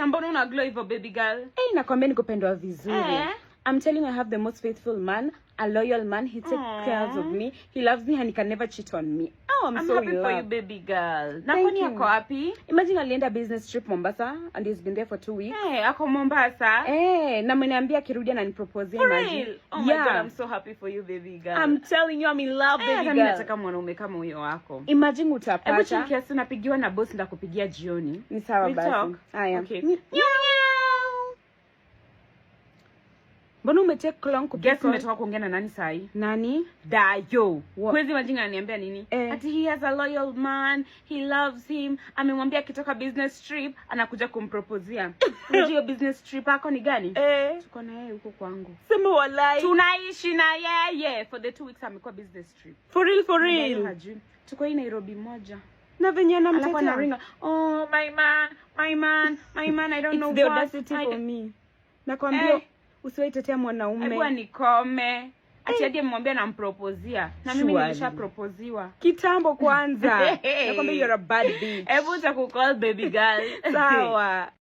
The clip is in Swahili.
Na mbona una glow hivyo, baby girl? Hey, nakwambia nikupendwa vizuri. Eh. I'm telling you, I have the most faithful man, a loyal man. He takes Aw. Care of me. He loves me and he can never cheat on me. Oh, I'm I'm so happy in for you, love. Baby girl. Na Thank kwani you. ako wapi? Imagine alienda business trip Mombasa and he's been there for 2 weeks. Hey, ako Mombasa. Eh, na ameniambia akirudi ananipropose. For Imagine. real? Oh my Yeah. God, I'm so happy for you, baby girl. I'm telling you, I'm in love, Eh, baby hata mimi girl. nataka mwanaume kama huyo wako. Imagine Hebu utapata. chill kiasi, napigiwa na boss, ndakupigia jioni. Ni sawa We'll basi. talk. Haya. Okay. Mbona umetake long kupick Guess call? nimetoka kuongea na nani sahi? Nani? Dayo. What? Kwezi imagine ananiambia nini? Eh. Ati he has a loyal man, he loves him. Amemwambia akitoka business trip anakuja kumproposia. Unajua hiyo business trip ako ni gani? Eh. Tuko na yeye huko kwangu. Sema walai. Tunaishi na yeye for the 2 weeks amekuwa business trip. For real, for Dayo real. hajui. Tuko hii Nairobi moja. Na venye Alafu anamtetea. anaringa, "Oh, my man, my man, my man, I don't It's know the what." audacity I for me. Nakwambia Eh. usiwahi tetea mwanaume. Hebu nikome. Ati hadi amemwambia namproposia. Na mimi Surely. nilishaproposiwa. Kitambo kwanza. Nakwambia you're a bad bitch. Hebu takucall, baby girl. Sawa.